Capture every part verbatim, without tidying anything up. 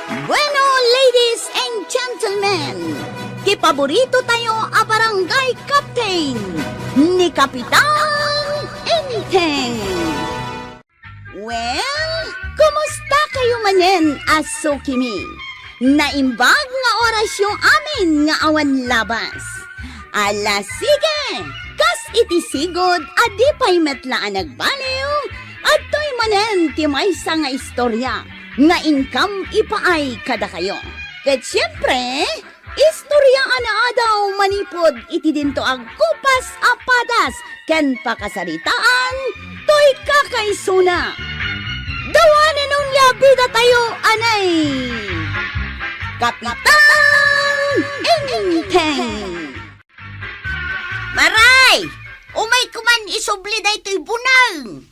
Bueno, ladies and gentlemen, ti paborito tayo a barangay captain, ni Kapitan Enteng. Well, kumusta kayo manen a sukimi? Naimbag nga orasyo amin nga awan labas. Ala, sige! Kas iti sigud a di pay met la a nagbaliw, adtoy manen ti maysa nga istorya nga inkam ipaay kadakayo. Ket siempre, istorya a naadaw manipud iti dinto a kupas a padas ken pakasaritaan toy kakaisuna. Dawanen onia bida tayo, anay! Kapitan Enteng! Maray! Umay kuman isubli daytoy buneng!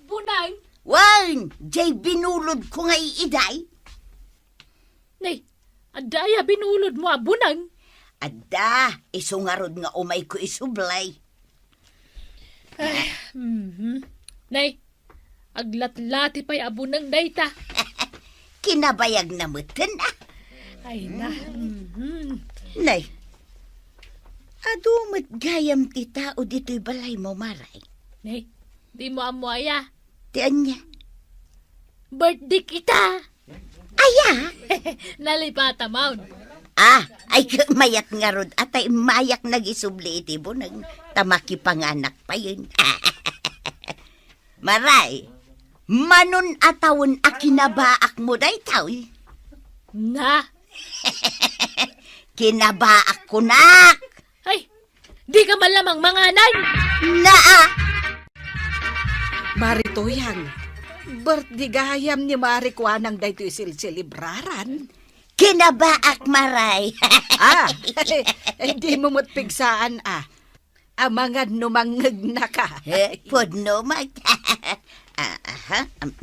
Buneng? Wen, jay binulod ko nga iiday. Nay, adda aya binulod mo a buneng? Adda, isu ngarud nga umay ko isubli. Ay, mhm. Nay, aglatlati pay a buneng dayta. Kinabayag na meten, ah. Ay na. Mhm. Nay, adu met gayam ti tao ditoy balay mo, Maray? Nay, di mo ammo aya? Ti ania? Birthday kita. Aya? Nalipata, maun. Ah, ay, mayat ngarud, atay mayak nagisubli iti buneng, ta makipanganak payen. Maray, manon a tawen a kinabaak mo daytoy? Na? Kinabaak kunak. Ay, di ka man lamang manganan. Naa! Mari Tuyang, birthday gayam ni Mari Kuanang daytoy silsilibraran. Kinabaak, Maray. Ah, eh, di mo met pigsaan, ah. Amangan no mangngegna ka. Eh, pudno met. Ah, aha. Um,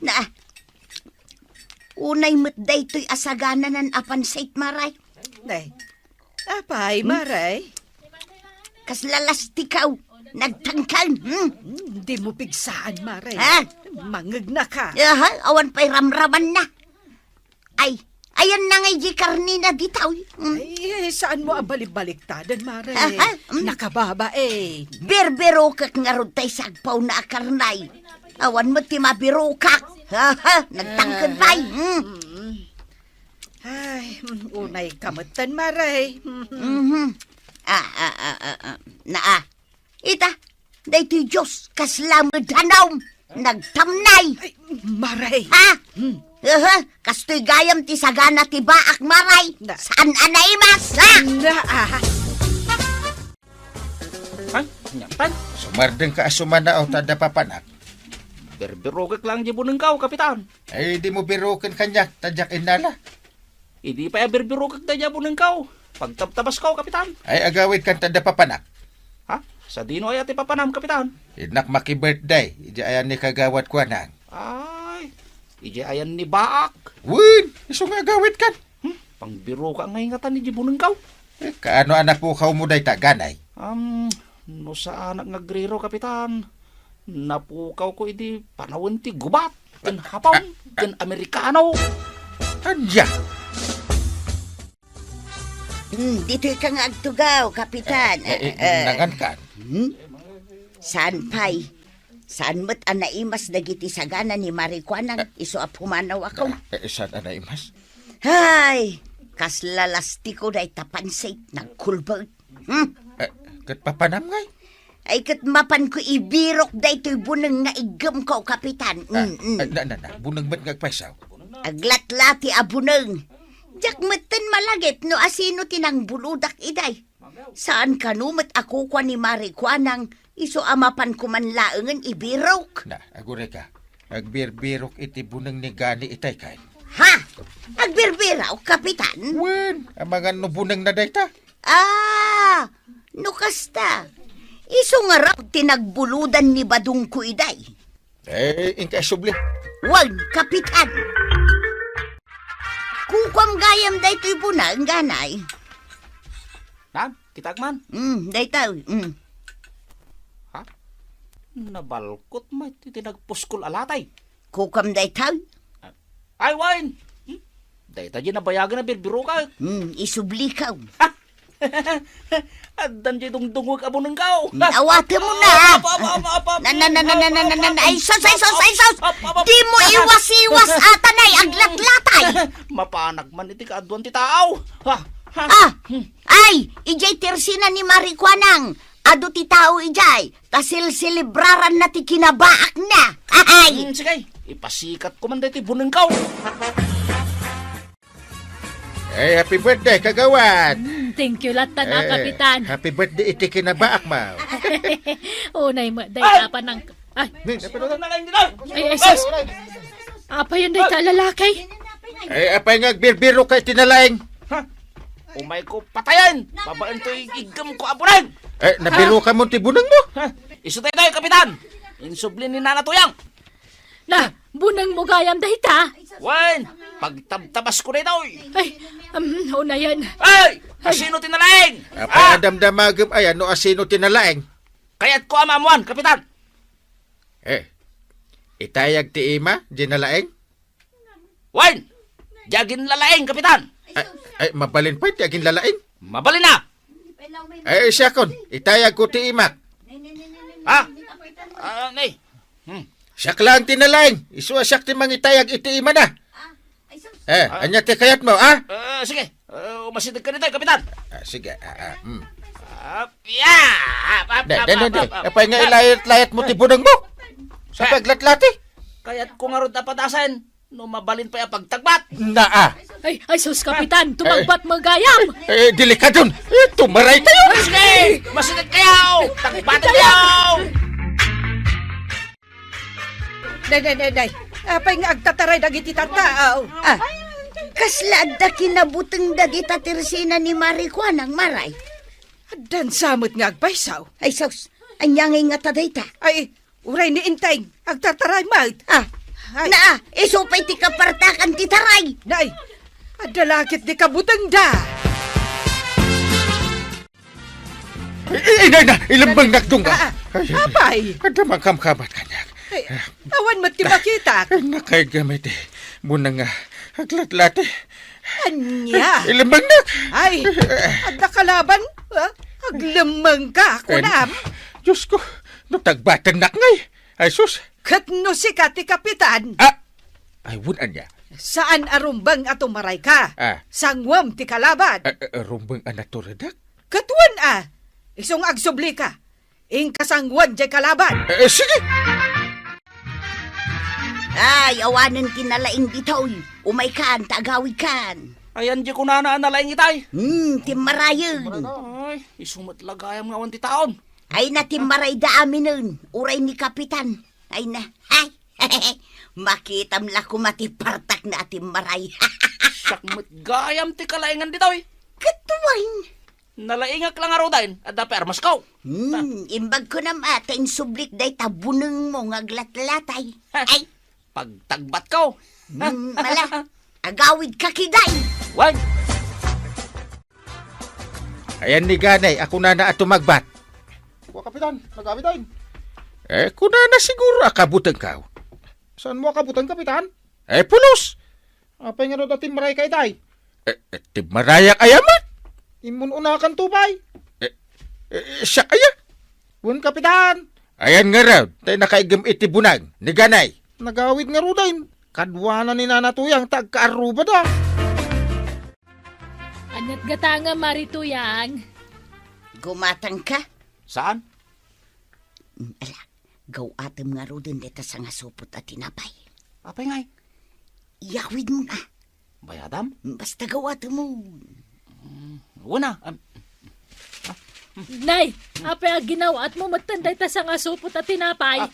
na, unay met daytoy a sagananan a pansit, Maray. Nay, apay, hmm? Maray? Kasla lastikaw, nagtangkan, hmm? Hmm, di mo pigsaan, Maray. Ha? Mangngegna ka. Aha, awan pay ramramanna. Ay, ayan na ngay di karnina ditoy. Mm. Ay, saan mo a balibbaliktadan, Mare? Aha, mm. Nakababain. Birbirokek ngarud tay sagpawna a karnay. Awan met ti mabirokak. Aha, nagtangked pay. Mm. Mm. Ay, mm, unay ka metten, Mare. Mm. Mhm. Ah, ah, ah, ah, ah. Naa. Ita, daytoy Dios, kasla met danum, nagtamnay. Ay, Mare. Ha? Hmm. Aha, kastoy gayam ti sagana ti baak, Mare. Na- Saan a naimas, ha? Na, ah. Ay, ania, Tan? Sumardeng ka a sumana, o, ta adda papanak. Birbirokek lang di bunengko, Kapitan. Ay, di mo biroken kaniak, ta diak innala. Idi pay a birbirokek daydi a bunengko, pagtabtabasko, Kapitan. Ay, agawidkan ta adda papanak. Ha? Sadino aya ti papanam, Kapitan? Innak maki-birthday, idiay ayan ni Kagawad Kuanang. Ay, idiay ayan ni Baak. Wen, isu nga agawidkan. Hmm, pangbiroka ngay ngatan idi bunengko. Eh, kaano a napukawmo dayta, ganay? Um, no saanak nga agriro, Kapitan, napukawko idi panawen ti gubat, ken Hapon, ken Amerikano. Ania? Hmm, ditoy ka nga agtugaw, Kapitan. Eh, eh, eh, eh, nangan kan? Hmm? Saan pay? Saan met a naimas dagiti sagana ni Mari Kuanang, eh, isu a pumanawko? Eh, eh, saan a naimas? Hay, kasla lastiko dayta pansit, nagkulbet. Hmm? Eh, ket papanam ngay? Ay, ket mapanko ibirok daytoy buneng nga iggemko, Kapitan. Ah, mm, mm. Ah, na, na, na, buneng met nga agpayso. Aglatlati a buneng. Diak metten malagip no asino ti nangbuludak iday. Saan kano met a kukua ni Mari Kuanang, isu a mapanko man laengen ibirok. Na, aguray ka. Agbirbirok iti buneng ni Gani itay kan. Ha? Agbirbirok, Kapitan? Wen, amangan no bunengna dayta. Ah, no kasta, isu ngarud ti nagbulodan ni badongko iday. Eh, inka isubli. Wen, Kapitan. Kukuam gayam daytoy buneng, ganay. Nan, kitaek man. Mm, daytoy. Mm. Ha? Nabalkot met iti nagpuskol a latay. Kukuam daytoy. Ah, Ay, wen. Hmm? Dayta diay nabayagen a birbirokak. Hmm, isublikaw. Addan diay dungdungngeg a bunengko. Hmm, awatem na. Apo, apo, apo, apo. Na, na, na, na, na, na, na, na, na. Ay, sus, ay, sus, ay, sus. Apo, apo. Di mo iwas-iwas, atanay, aglatlatay. Mapanak man iti kaaduan ti tao. Ha, ha. Ah, hmm. Ay, idiay tersina ni Mari Kuanang. Adu ti tao idiay, ta silselebraranna ti kinabaakna. Ay! Hmm, sige, ipasikatko man daytoy bunengko. Eh, happy birthday, kagawad! Hmm, thank you latta na, eh, Kapitan. Happy birthday iti kinabaak mo. Unay mo, day, ay! Apa nang, ay! Ni, sino ti nalaing dita? Ay, ay, sus! Apa yan, day, ta lalaki? Eh, apay nga agbirbiro ka iti nalaing? Ha? Umayko patayen! Babaen toy iggemko a buneng! Eh, nabiroka mo ti buneng mo? Ha? Isu daytoy, Kapitan! Insubli ni Nana Tuyang! Na, buneng mo gayam dayta? Wen, pagtabtabasko daytoy! Ay, um, unayen. Ay! Asino ti nalaing? Apay a damdamagem aya no asino ti nalaing? Kayatko a maammuan, Kapitan! Eh, itayag ti ima, di nalaing? Wen! Di aginlalaing, Kapitan! Ay, ay, mabalin pay ti aginlalaing? Mabalin na! Ay, siakon, itayagko ti imak. Ha? Ah, nay. Hmm. Siak lang ti nalaing. Isu a siak ti mangitayag iti imana. Eh, ah, ania ti kayat mo, ha? Ah, sige. Ah, umasideg ka dita, Kapitan. Ah, sige. Ah, ah, hmm. Ah, ya! Ap, ap, ap, ap, ap, ap. Apay nga ilayat-layat mo ti buneng mo? Sa paglatlati? Kayatko ngarud a padasen. No mabalin pay a pagtagbat. Naa. Ay, ay, sus, Kapitan, tumagbat mo gayam. Eh, delikadon. Eh, tumaray tayo. Ay, sige, masideg kayo. Tagbaten kayo. Day, day, day, day. Apay nga agtataray dagiti tattao? Ah, kasla adda kinabuteng dagita tersina ni Mari Kuanang, Maray? Addan sa met nga agpayso. Ay, sus, ania ngay ngata dayta? Ay, uray ni Enteng, agtartaray met. Ah, ay. Naa, isu pay ti kapartakan ti taray. Nay, adda la ket di kabutengda. Eh, eh, nay, nay, ilembengnak, Dungga. Ah, ah. Ay, ay, apay? Adda mangkamkamat kaniak. Eh, awan met ti makitak. Ay, nakaigam iti buneng nga aglatlati. Ania? Ilemmengnak. Ay, adda kalaban, ha? Aglemmengka, kunam. Dios ko, no tagbatennak ngay. Ay, sus. Ket no sika ti kapitan. Ah! Ay, wen ania? Saan a rumbeng a tumarayka. Ah. Sanguem ti kalaban. Ah, ah, rumbeng a naturedak? Ket wen a. Isu nga agsublika. Inka sanguem diay kalaban. Eh, eh, sige. Ay, awanen ti nalaing ditoy. Umaykan, ta agawidkan. Ayan diay kunana a nalaing itay. Hmm, timmarayen. Ay, isu met la gayam nga awan ti taon. Ay, natimmarayda aminen. Uray ni Kapitan. Ay na. Ay. Makitam la koma ti partakna a timmaray. Siak met gayam ti kalaingan ditoy. Ket wen. Nalaingak la ngaruden, adda pay armasko. Hmm, imbag kunam a, ta insublik dayta bunengmo nga aglatlatay. Ha? Ay. Pagtagbatko. Hmm, mala. Agawidka kiday. Wen. Ayan ni Ganay, a kunana a tumagbat. Wa, Kapitan, nagawid ay. Eh, kunana siguro a kabutengko. Saan mo a kabuteng, Kapitan? Eh, pulos! Apay nga no da timmaray ka itay? Eh, eh, timmarayak aya met? Immun-unakan to pay. Eh, eh, siak aya? Wen, Kapitan. Ayan ngarud, tay nakaigem iti buneng, ni Ganay. Nagawid ngaruden. Kaduana ni Nana Tuyang, ta agkaarrubada. Aniat gatangem, Mari Tuyang? Gumatangka? Saan? Mm, ala, gaw-atem ngaruden dayta sangasupot a tinapay. Apay ngay? Iyawidmo na. Bayadam? Basta gaw-atem mo. Mm, wen a. Am, Nay, apay a ginaw-atmo metten dayta sangasupot a tinapay? Ah.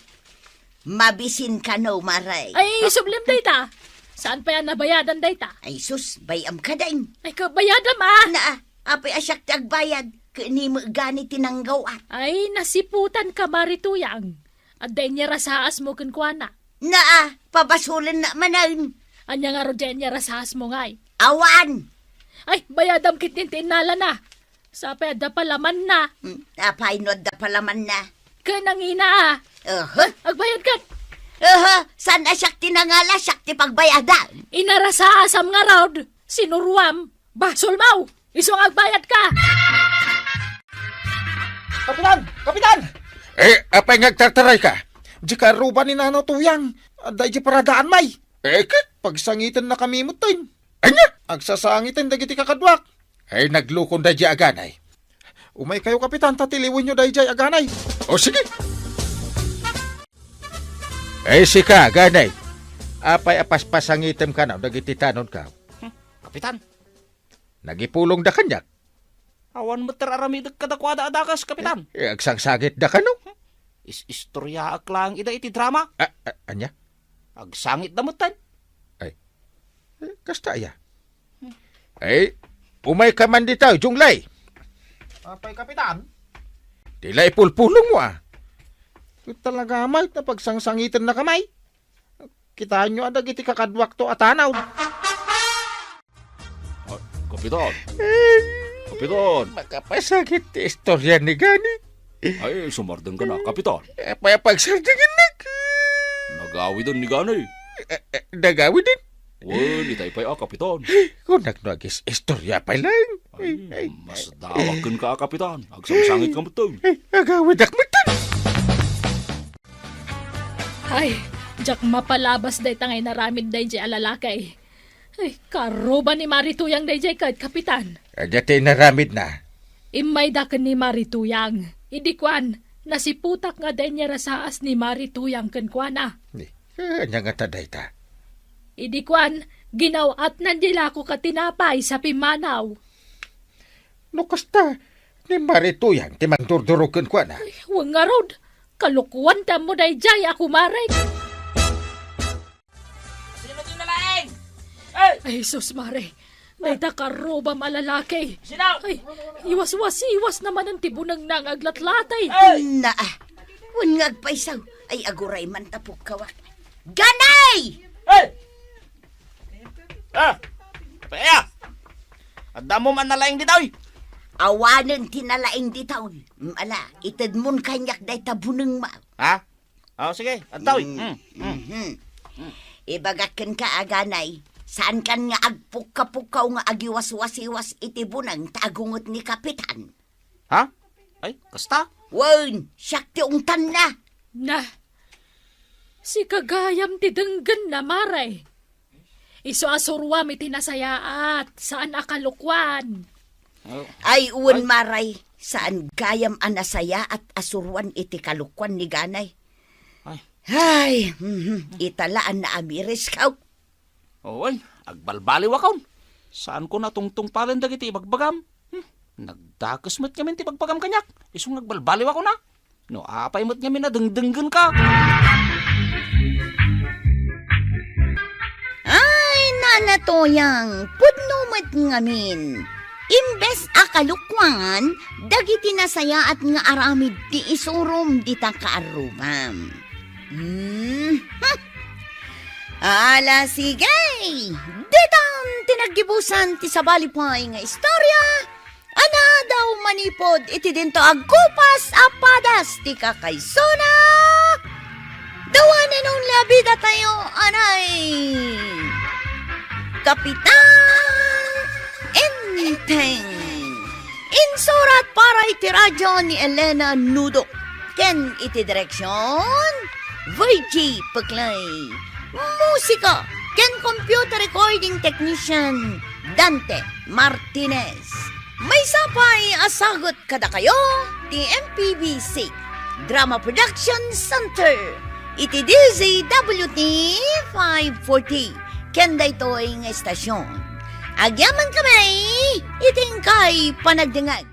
Mabisin kano, Maray. Ay, sublim dayta. Saan pay a nabayadan dayta? Ay, sus, bay-am ka, deng. Ay, kabayadam, ah. Naa, apay a siak ti agbayad, ket ni met gani ti nanggaw-at. Ay, nasiputanka, Mari Tuyang. Adda inyarasaasmo kenkuana. Naa, pabasolennak manen. Ania ngarud diay inyarasaasmo ngay? Awan. Ay, bayadam ketdin ti innalana. Sapay adda palamanna. Hmm, apay no adda palamanna? Ken nangina, ah. Aha. Agbayad ket. Aha, Tan a siak ti nangala, siak ti pagbayadan. Inarasaasam ngarud, sinuroam. Basolmo, isu nga agbayadka. Kapitan! Kapitan! Eh, apay nga agtartarayka? Dika arruba ni Nana Tuyang. Adda idiay paradaanmi. Eh, ket? Pagsangitennakami metten. Ania? Agsasangiten dagiti kakaduak. Ay, naglukon daydiay aganay. Umaykayo, Kapitan, ta tiliwenyo daydiay aganay. O, sige. Ay, sika, aganay. Apay a paspasangitem kano dagiti tanonko? Hmm, Kapitan. Nagipulongda kaniak. Awan met ti ar-aramidek kadakuada a dakes, Kapitan. Eh, agsangsangitda kano? Is-istoriaak laeng ida iti drama. A-, a-, ania? Agsangitda metten. Ay, eh, kasta aya? Ay, umayka man dita, Jonglay. Apay, Kapitan? Di la ipulpulongmo, a. Ket talaga met a pagsangsangitennakami. Kitaenyo a dagiti kakaduakto a tanod. Ah, Kapitan! Kapitan! Makapasakit ti istorya ni Gani. Ay, sumardeng ka na, Kapitan. Apay a pagsardengennak? Nagawiden ni Gani. Eh, eh, nagawiden? Wen, itay pay a, Kapitan. Kunak no agis-istorya pay laeng. Ay, ay, ay. Mas dawak kenka a, Kapitan. Agsangsangit ka metten. Ay, agawidak metten. Ay, diak mapalabas dayta nga inaramid daydiay a lalaki. Ay, kaarruba ni Mari Tuyang daydiay ket, Kapitan. Adda ti inaramidna. Immayda ken ni Mari Tuyang. Idi kuan, nasiputak nga adda inyarasaas ni Mari Tuyang kenkuana. Ni, ania ngata dayta? Idi kuan, ginaw-atnan diay lako ket tinapay sa pimmanaw. No kasta, ni Mari Tuyang ti mangdurduro kenkuana. Ay, wen ngarud, kalokuan ti ammo daydiay a kumarek. Sino ti nalaing? Ay! Ay, sus, Mari. Dayta kaarrubam a lalaki. Sino? Ay, iwaswasiwas na manen ti bunengna nga aglatlatay. Ay! Naa, wen nga agpayso. Ay, aguray man ta pukkawak. Ganay! Ay! Ah! Paya! Adda mo man nalaing ditoy? Awanen ti nalaing ditoy. Mm, ala, itedmon kaniak dayta bunengmo. Ha? Oh, sige, adtoy. Mm. Mm, mm. Mhm. Ibagak kenka, Aganay, saankan nga agpukka-pukkaw nga agiwaswasiwas iti buneng ta agunget ni Kapitan. Ha? Ay, kasta? Wen, siak ti ungtanna. Na, sika gayam ti denggenna, Mari. Isu a suroam iti nasayaat, saan a kalokuan. Oh. Ay, wen, ay. Mari, saan gayam a nasayaat a suroan iti kalokuan ni Ganay. Ay. Ay, mhm, ita la a naamiriskaw. Oy, agbalbaliwakon. Saanko natungtungpalen dagiti ibagbagam. Hmm, nagdakes met ngamin ti ibagbagam kaniak. Isu nga agbalbaliwakon a. No apay met ngamin a dengdenggenka? Ay, Nana Tuyang, pudno met ngamin. Imbes a kalokuan dagiti nasayaat nga aramid ti isurom dita kaarrubam. Hmm. Ala, sige! Ditan ti naggibusan ti sabali pay nga istorya. Anadaw manipud iti dinto agkupas a padas ti kakaysona. The one and only a bidatayo, anay, Kapitan Enteng. Insurat para iti radyo ni Elena Nudo. Ken iti direksion, Virgie Peclay. Musika ken computer recording technician, Dante Martinez. Maysa pay a sagut kadakayo ti M P B C Drama Production Center iti D Z W T five forty ken daytoy nga estasion. Agyamankami iti inkay panagdengngeg.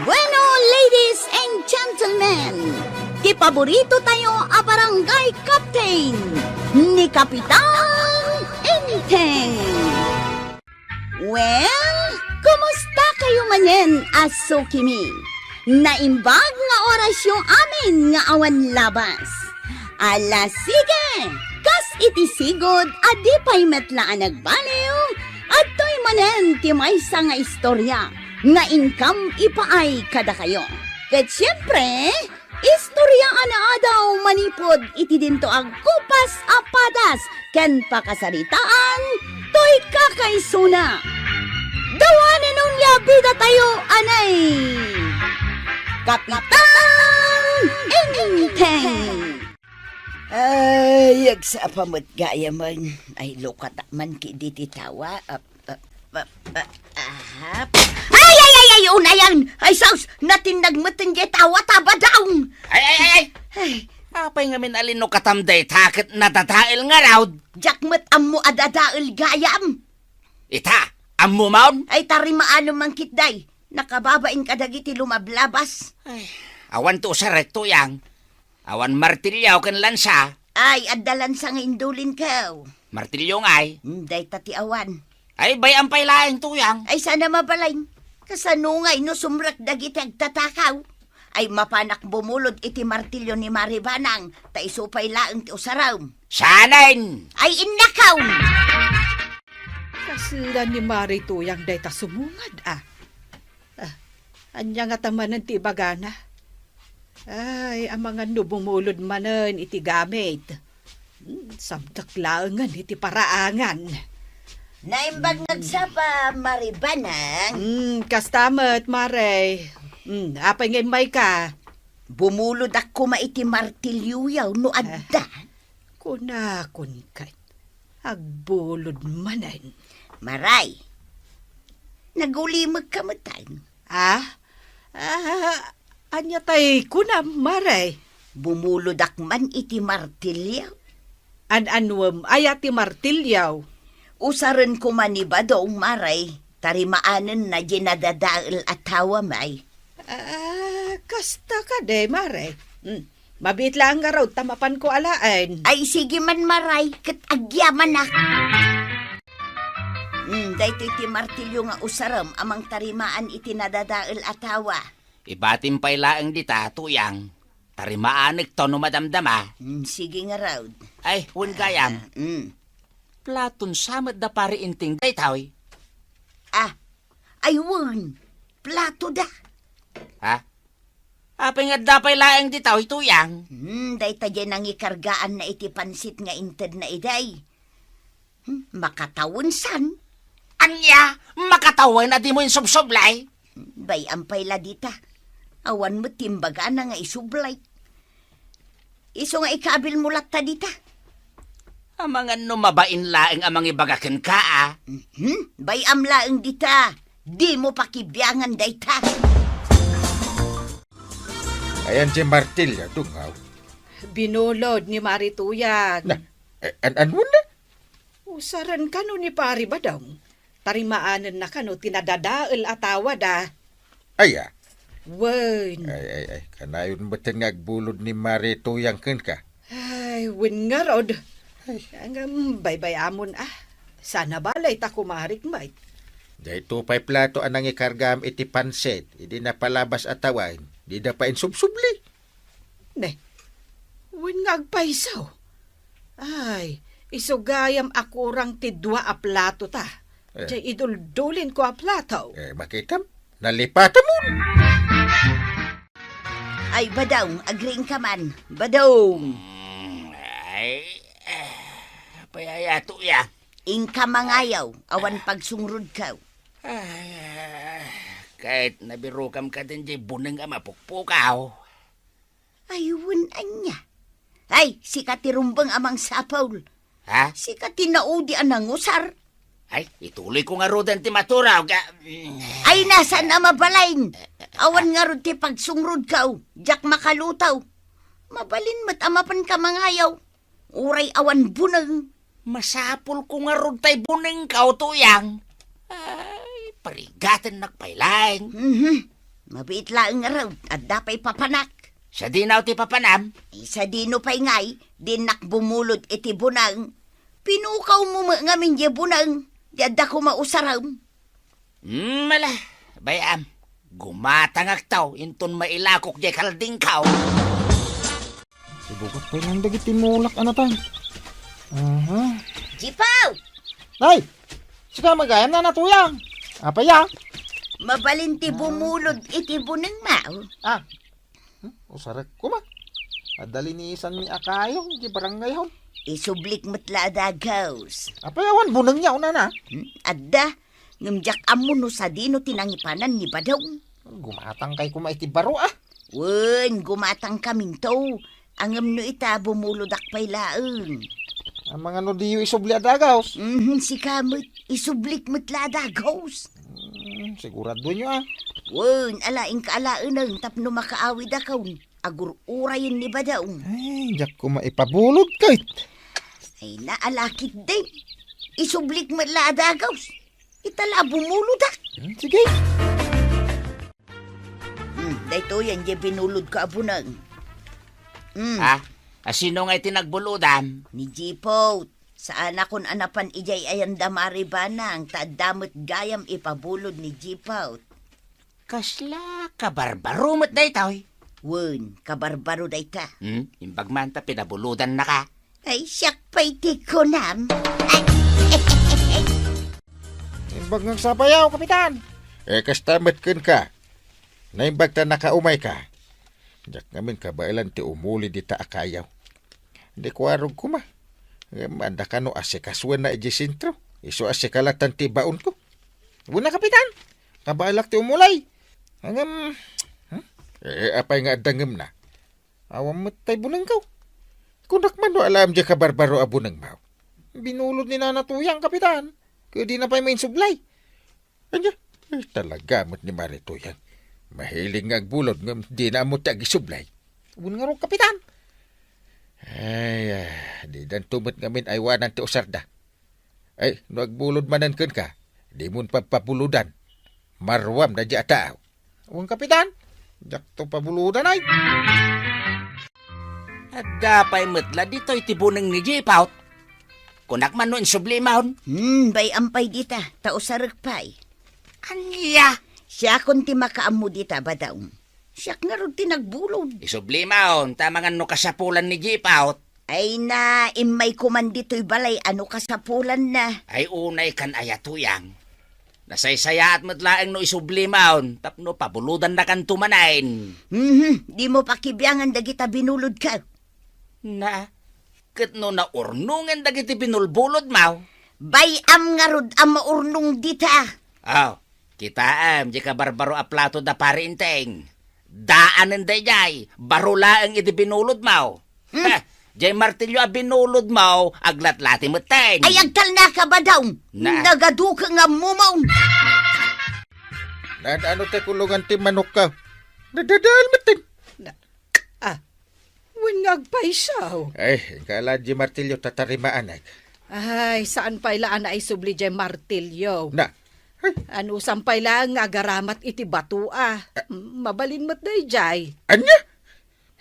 Bueno, ladies and gentlemen, ti paborito tayo a barangay captain, ni Kapitan Enteng. Well, kumusta kayo manen a sukimi? Naimbag nga orasyo amin nga awan labas. Ala, sige! Kas iti sigud a di pay met la a nagbaliw, adtoy manen ti maysa nga istorya nga inkam ipaay kadakayo. Ket siempre, istoryaanna Ipod iti dinto a kupas a padas ken pakasaritaan, toy kakaisuna. Dawanen unya bidatayo, anay! Kapitan Enteng! Ay, agsapa met gayamen. Ay, lokata man ki diti tawa. Ap-, ap-, ap-, ahap. Ay, ay, ay, ay, unayan! Ay, sus! Natinnag met diay tawa ta, Badong! Ay, ay, ay, ay! Ay. Apay ngamin a linukatam dayta ket nadadael ngarud? Diak met ammo a dadael gayam. Ita, ammomon? Ay, tarimaanem man ketdi. Nakababain kadagiti lumablabas. Ay, awan ti usarek, Tuyang. Awan martilyo ken lansa. Ay, adda lansa nga indulinko. Martilyo ngay? Hmm, dayta ti awan. Ay, bay-am pay laeng, Tuyang. Ay, saan a mabalin. Kasano ngay no sumrek dagiti agtatakaw? Ay, mapanak bumulod iti martilyo ni Mari Banang, ta isu pay laeng ti usarem. Saanen? Ay, innakaw! Kasla ni Mari Tuyang dayta sumungad, a. Ah, ania ngata manen ti ibagana? Ay, amangan no bumulod manen iti gamit. Hmm, sabdak laengen iti paraangan. Naimbag nga agsapa, Mari Banang. Hmm, kasta met, Mare. Hmm, apay nga immayka? Bumulodak koma iti martilyoyo no adda. Kunakon ket, agbulod manen. Maray, nagulimekka metten. Ah? Ah, ania tay kunam, Maray? Bumulodak man iti martilyo. An-anuem aya ti martilyo? Usaren koma ni Badong, Maray. Tarimaanenna diay nadadael a tawam ay. Ah, kasta kadi, Mare. Hmm. Mabiit laeng ngarud ta mapanko alaen. Ay, sige man, Maray, ket agyamanak. Hmm, daytoy ti martilyo nga usarem a mangtarimaan iti nadadael a tawa. Ibatim pay laeng dita, Tuyang. Tarimaanekto no madamdama. Hmm, sige ngarud. Ay, wen gayam. Ah, hmm. Platon sa met da Pari Enteng daytoy? Ah, ay wen, plato da. Ha? Apay nga adda pay laeng ditoy, Tuyang? Hmm, dayta diay nangikargaanna iti pansit nga intedna idiay. Hmm, makatawen san? Ania? Makatawen a dimo insubsublay? Bay-am pay la dita. Awan met ti imbagana nga isublay. Isu nga ikabilmo latta dita. Amangan no mabain laeng a mangibaga kenka, a. Mhm. Bay-am laeng dita. Dimo pakibiangan dayta. Ayan ti martilyo, dungaw. Binulod ni Mari Tuyang. Na, eh, an-, anwan na? Usaren kano ni Pari Badong. Tarimaanenna kano ti nadadael a tawada. Aya? Wen. Ay, ay, ay. Kanayon metten nga agbulod ni Mari Tuyang kenka. Ay, wen ngarud. Ay. Ngem baybay-amon, a. Sana balay ta kumarik met. Dayto pay plato a nangikargam iti pansit, idi napalabas a tawen, dida pay insubsubli. Ne, wen nga agpayso. Ay, isu gayam a kurang ti dua a plato ta. Eh. Diay iduldulinko a plato. Eh, makitam, nalipatamon. Ay, Badong, agriingka man. Badong! Mm, ay, eh, apay aya, Tuyang? Inka mangayaw, awan pagsungrodko. Ay, ah, ket nabirokam kadin diay buneng a mapukpukaw. Ay, wen ania? Ay, sika ti rumbeng a mangsapul. Ha? Sika ti naudi a nangusar. Ay, ituloyko ngaruden ti maturog, a. Ay, na, saan a mabalin? Awan ngarud ti pagsungrodko, diak makalutaw. Mabalin met a mapanka mangayaw. Uray awan buneng. Masapulko ngarud tay bunengko, Tuyang. Ay, parigatennak pay laeng. Mhm. Mabiit laeng ngarud, adda pay papanak. Sadino ti papanam? Ay, sadino pay ngay, dinnak bumulod iti buneng. Pinukawmo met ngamin diay buneng, diay adda koma usarem. Mm, ala, bay-am, gumatangakto inton mailakok diay kaldingko. Ibugat pay lang dagiti mulak a natang. Aha. Jipaw! Nay! Sika gayam, Nana Tuyang. Apay a? Mabalin ti bumulod iti bunengmo. Ah. Hmm? Usarek koma. Adda linisanmi a kayo iti barangay hall. Isublik met la a dagos. Apay awan buneng niya, unana? Hmm, adda. Ngem diak ammo no sadino ti nangipanan ni Badong. Gumatangkay koma iti baro, ah. Wen, gumatangkaminto. Ngem no ita, bumulodak pay laeng. Amangan no diyo isubli a dagos? Mhm, sika met. Isublik met la a dagos. Hmm, siguradoenyo, ah. Wen, ala, inka alaeneng tapno makaawidakon. Agur-urayen ni Badong. Ay, diak koma ipabulod ket. Ay, naalakit din. Isublik met la a dagos. Ita la a bumulodak. Hmm, sige. Hmm, daytoyen diay binulodko a buneng. Hmm. Ha? Asino nga iti nagbulodam? Ni Jipot. Saanakon a napan idiay ayan da Mari Banang, ta adda met gayam ipabulod ni Jipot. Kasla kabarbaro met daytoy? Wen, kabarbaro dayta. Hmm? Imbag man ta pinabulodannaka. Ay, siak pay ti kunam. Imbag nga agsapayaw, Kapitan. Eh, kasta met kenka. Naimbag ta nakaumayka. Diak ngamin kabaelan ti umuli dita a kayaw. Di kuarog koma. Ngem adda kano asikasuenna idiay sentro. Isu a sikalatan ti baonko. Wen a, Kapitan. Kabaelak ti umulay. Ngem, hmm? Eh, apay nga adda ngemna? Awan met tay bunengko. Kunak man no alaem diay kabarbaro a bunengmo. Binulod ni Nana Tuyang, Kapitan. Ket dina pay mainsublay. Ania? Eh, talaga met ni Mari Tuyang. Mahiling nga agbulod ngem dina ammo ti agisublay. Wen ngarud, Kapitan. Ay, ah, didanto met ngamin aywanan ti usarda. Ay, no agbulod manen kenka, dimon pagpabulodan. Maruam daydiay a tao. Wen, Kapitan, diakto pabulodan, ay. Adda pay met la ditoy ti buneng ni Jipot. Kunak man no insublimon. Hmm, bay-am pay dita, ta usarek pay. Ania? Siakon ti makaammo dita, Badong. Siak ngarud ti nagbulod. Isublimon, ta amangan no kasapulan ni Jipot. Ay na, immayko man ditoy balay a no kasapulanna. Ay unay kan aya, Tuyang. Nasaysayaat met laeng no isublimon, tapno pabulodannakanto manen. Mhm, dimo pakibiangan dagita binulodko. Na, ket no naurnongen dagiti binulbulodmo? Bay-am ngarud a maurnong dita. Aw, kitaem, diay kabarbaro a plato da Pari Enteng. Daanen daydiay, baro laeng iti binulodmo. Hmm? Heh, diay martilyo a binulodmo, aglatlati metten. Ay, agtalnaka, Badong. Na. Nagaduka nga mumong. Naan-ano ti kulongan ti manokko? Nadadael metten. Na, ah, wen nga agpayso. Ay, inka la diay martilyo ta tarimaanek. Ay, saan pay la a naisubli diay martilyo? Na. Ay. Anusam pay la nga agaramat iti bato, ah. Ah. Mabalin met daydiay. Ania?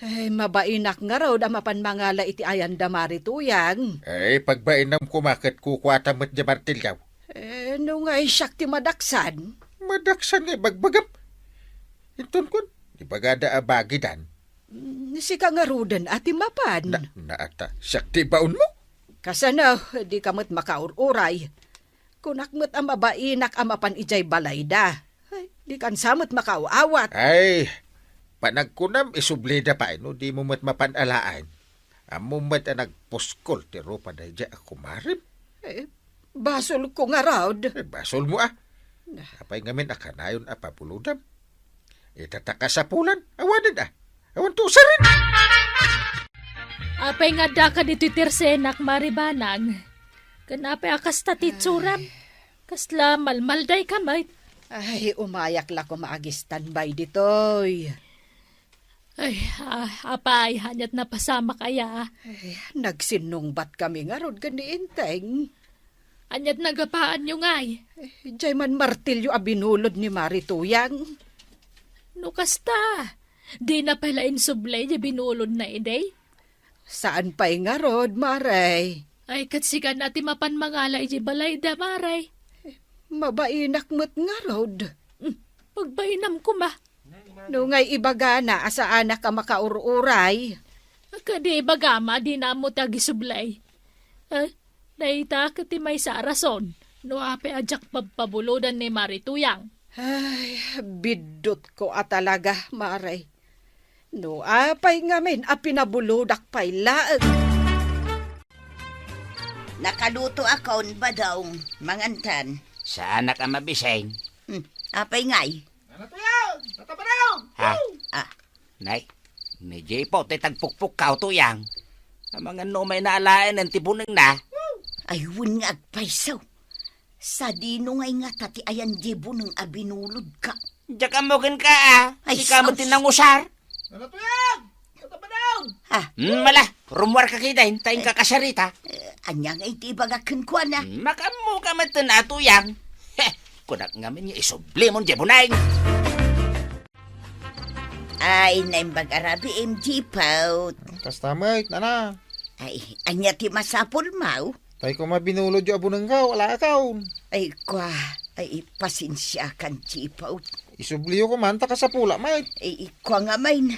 Ay, mabainak ngarud a mapan mangala iti ayan da Mari Tuyang. Ay, pagbainam koma ket kukuatam met diay martilyo. Eh, no nga siak ti madaksan? Madaksan nga ibagbagam. Inton kun, ibagada a bagidan. Mm, sika ngaruden a ti mapan. Na, naata, siak ti baonmo? Kasano, dika met makaur-uray. Kunak met a mabainak a mapan idiay balayda. Ay, dikan sa met makaawat. Ay, panagkunam, isublida pay no dimo met mapan alaen. Ammom met a nagpuskol ti rupa daydiay a kumarem. Eh, basolko ngarud. Eh, basolmo, ah. Nah. Apay ngamin a kanayon a pabulodam? Ita ta kasapulan, awanen, ah. Awan ti usaren. Apay nga addaka ditoy tersenak, Mari Banang? Ken apay a kasta ti itsuram? Ay. Kasla malmaldayka met? Ay, umayak la koma ag-standby ditoy. Ay, ah, apay, aniat napasamak aya? Ay, nagsinnungbatkami ngarud ken ni Enteng. Aniat nagapaanyo ngay? Eh, diay man martilyo a binulod ni Mari Tuyang. No kasta, dina pay la insublay diay binulodna idi? Saan pay ngarud, Mare? Ay, ket sika na ti mapan mangala idiay balayda, Mare. Mabainak met ngarud. Hmm, pagbainam koma. No ngay ibagana a saanak a makaur-uray. Kadi ibagam a dina ammo ti agisublay. Eh, dayta ket ti maysa a rason no apay a diak pabpabulodan ni Mari Tuyang. Ay, biddutko a talaga, Mare. No apay ngamin a pinabulodak pay laeng? Nakalutoakon, Badong, mangantan. Saanak a mabiseng. Hmm, apay ngay? Nana, Tuyang! Tata Badong! Ha? Ah. Nay, ni Jipaw ti tagpukpukkaw, Tuyang. Amangan no may naalaen ti bunengna. Ay, wen nga agpayso. Sadino ngay ngata ti ayan di buneng a binulodka? Diak ammo kenka, a. Ay, sika met ti sus, nangusar. Nana, Tuyang! Tata Badong! Ha? Hmm, mala, rumuarka kitaen, ta inka kasarita. Eh, ania ngay ti ibagak kenkuana? Hmm, makaammoka met, a, Tuyang. Heh, kunak ngamin nga isublimon di buneng. Ay, naimbag a rabii, M G Paut. Kasta met, nana. Ay, ania ti masapulmo? Tay koma binulodyo a bunengko, alaakaw. Ay, kua, ay, pasensiakan, G Paut. Isubliyo koma ta kasapulak met. Ay, kua ngamin,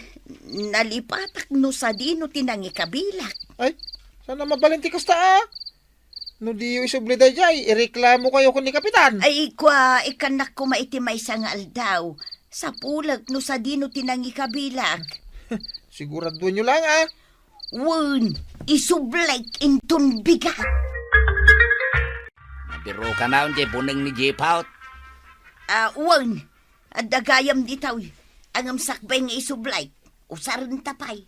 nalipatak no sadino ti nangikabilak. Ay, saan a mabalin ti kasta, a? No diyo isubli daydiay, ireklamokayo ken ni Kapitan. Ay, kua, ikkannak koma iti maysa nga aldaw. Sapulek no sadino ti nangikabilak. Siguraduenyo laeng, a. Wen, isublik inton bigat. Nabiruka manen diay buneng ni Jipaw. A, wen, adda gayam ditoy. Ngem sakbay nga isublik, usarenta pay.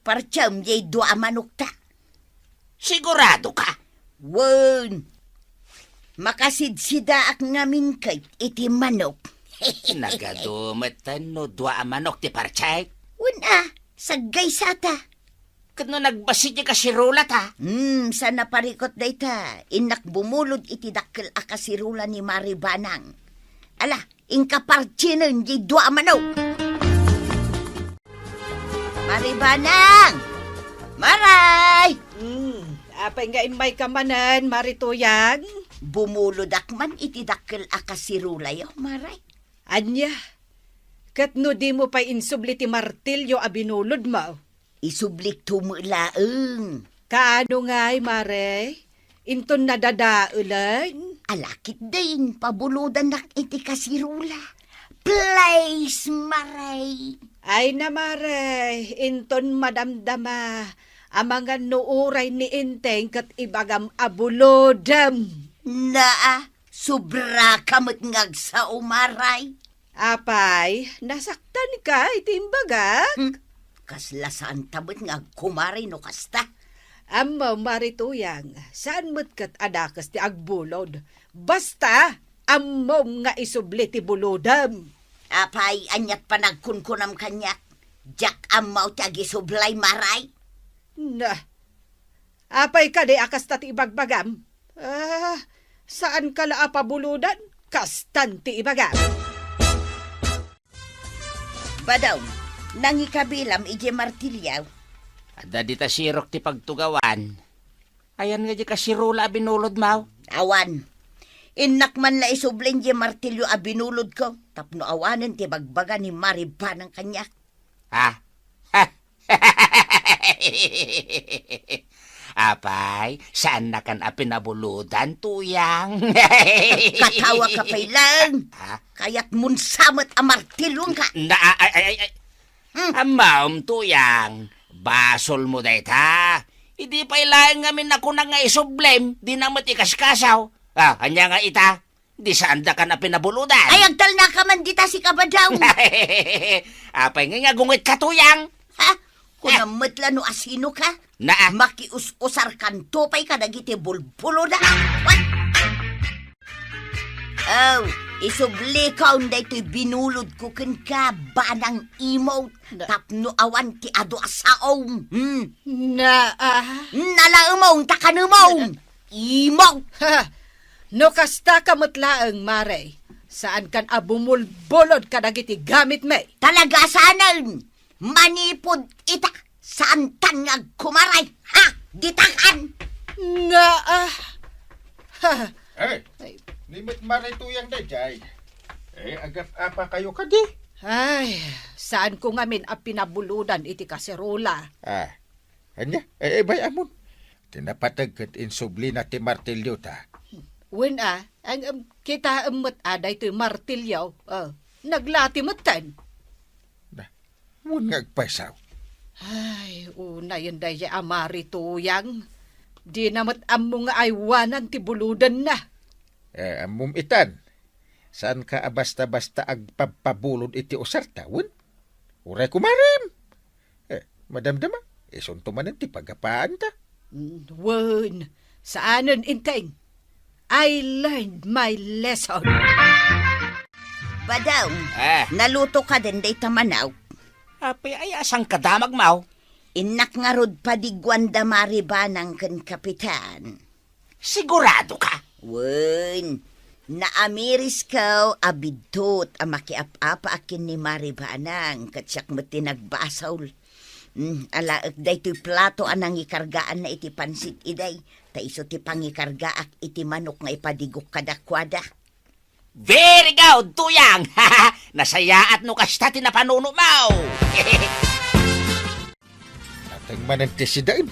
Partem diay dua a manokta. Siguradoka? Wen. Makasidsidaak ngamin ket iti manok. Nagadu metten no dua a manok ti partek? Wen a, saggaysata. Ket no nagbassit diay kasirulata? Hmm, saan a parikut dayta. Innak bumulod iti dakkel a kasirula ni Mari Banang. Ala, inka partinen diay dua a manok. Mari Banang! Maray! Hmm, apay nga immayka manen, Mari Tuyang? Bumulodak man iti dakkel a kasirulayo, Maray. Ania? Ket no dimo pay insubli ti martilyo a binulodmo? Isublikto met laeng. Kaano ngay, Mare? Inton nadadaelen? Ala ketdin, pabulodanak iti kasirula. Please, Mare. Ay na, Mare, inton madamdama, amangan no uray ni Enteng ket ibagam a bulodem. Naa, sobraka met nga agsao, Maray. Apay, nasaktanka iti imbagak? Hmm, kasla saanta met nga agkumaray no kasta. Ammom, Mari Tuyang, saan met ket a dakes ti agbulod. Basta, ammom nga isubli ti bulodem. Apay, aniat panagkunkunam kaniak? Diak ammo ti agisublay, Maray. Na, apay kadi a kasta ti ibagbagam? Ah, saanka la a pabulodan, kastan ti ibagam. Badong, nangikabilam idiay martilyo? Adda dita sirok ti pagtugawan. Ayan nga diay kasirula a binulodmo? Awan. Innak man la isublin diay martilyo a binulodko, tapno awanen ti bagbaga ni Mari Banang kaniak. Ha? Apay, saannakan a pinabulodan, Tuyang? Katawa ka pay laeng. Ha? Kayatmon sa met a martilyonka. Na, ay, ay, ay, ay. Hmm. Ammom, Tuyang, basolmo dayta. Idi pay laeng ngamin a kunak nga isublem, dina met ikaskasaw. Ah, ania nga ita? Di saandakan a pinabulodan. Ay, agtalnaka man dita, sika, Badong. Apay ngay nga gungetka, Tuyang? Ha? Kunam met la no asinoka? Naa. Makius-usarkanto pay kadagiti bulbuloda. What? Oh, isublikon daytoy binulodko kenka, Banang Imot. Na- Tapno awan ti adu a saom. Hmm. Naa. Nalaemon, ta kanemon. Imot! Ha! No kastaka met laeng, Mare, saankan a bumulbulod kadagiti gamitmi. Talaga saanen! Manipud ita, saantan nga agkumaray! Ha! Ditakan! Naa! Ha! Eh, ay, ni met Mare Tuyang daydiay. Eh, agap-apa kayo kadi? Ay, saanko ngamin a pinabulodan iti kaserola. Ah, ania? Eh, eh, bay-amon. Ti napateg ket insublina ti martilyota. Wen a, ang, um, kitaem met a daytoy martilyo. Oh, naglati metten. Na, Wen nga agpaysaw. Ay, unayen daydiay a Mari Tuyang. Dina met ammo nga aywanan ti bulodenna. Eh, ammom itan, saanka a basta-basta agpabpabulod iti usarta, wen? Uray kumarem. Eh, madamdama, isunto manen ti pagapaanta. Mm, wen, saanen, Enteng. I learned my lesson. Badong, Eh. Naluto ka den dayta manok? Apay, ay, saan ka damag, Maw? Innak ngarud padiguan da Mari Banang ken Kapitan. Sigurado ka? Wen, naamirisko a bidtot a makiap-apaak ken ni Mari Banang, ket siak met ti nagbasol. Mm, alaek daytoy plato a nangikargaanna iti pansit idiay, ta isu ti pangikargaak iti manok nga ipadigok kadakuada. Very good, Tuyang! Nasayaat no kasta ti napanunotmo! Nateng manen ti sidaen.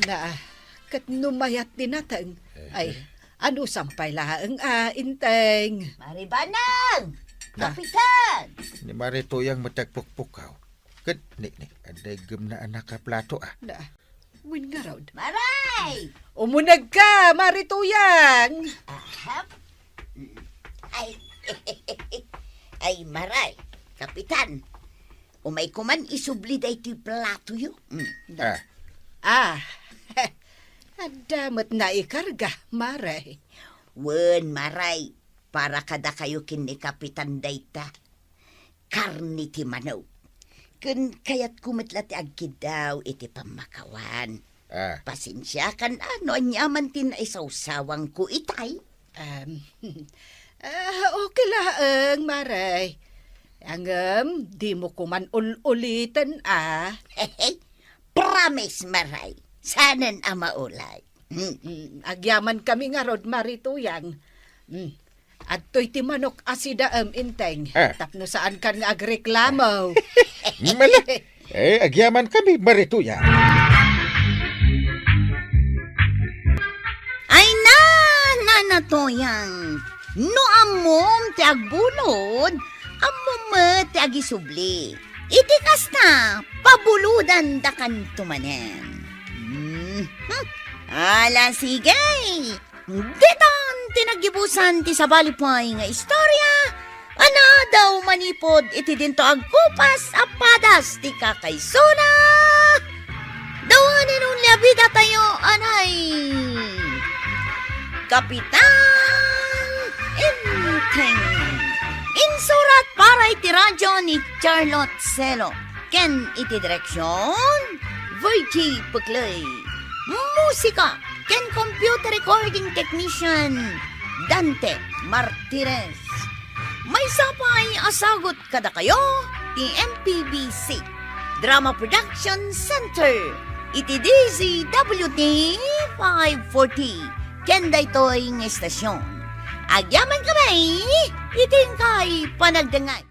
Na, ket no mayat ti nateng, Eh. Ay, anusam pay laeng a, Enteng? Mari Banang! Ah. Kapitan! Ni Mari Tuyang met ti agpukpukaw. Ket ni, ni, adda iggemna a nakaplato, ah. Na, wen ngarud. Maray! Umunegka, Mari Tuyang! Aha. Ay, ay, Maray, Kapitan. Umayko man isubli daytoy platoyo. Mm. Ah. Ah. Adda met naikarga, Maray. Wen, Maray, para kadakayo ken ni Kapitan dayta. Karne ti manok. Ken kayatko met la ti agkiddaw iti pammakawan. Ah. Pasensiakan a no aniaman ti naisawsawangko itay. Em, ah, okay laeng, Maray. Ngem, dimo koman ul-uliten, a. Promise, Maray. Saanen a maulay. Mm. Mm, agyamankami ngarud, Mari Tuyang. Mm. Adtoy ti manok a sidaem, Enteng. Ah. Tapno saankan nga agreklamo. Mala. Eh, agyamankami, Mari Tuyang. Ay na, Nana Tuyang. No ammom ti agbulod, ammom met ti agisubli. Iti kasta, pabulodandakanto manen. Hmm. Ala, sige. Ditan ti naggibusan ti sabali pay nga istorya a naadaw manipud iti dinto agkupas a padas ti kakaisuna. The one and only a bidatayo, anay, Kapitan Enteng. Insurat para iti radyo ni Charlotte Selo. Ken iti direksyon, Virgie Puclay. Musika ken computer recording technician, Dante Martires. Maysa pay a sagut kadakayo ti M P B C Drama Production Center iti D Z W T five forty ken daytoy nga istasyon. Agyamankami iti inkay panagdengngeg.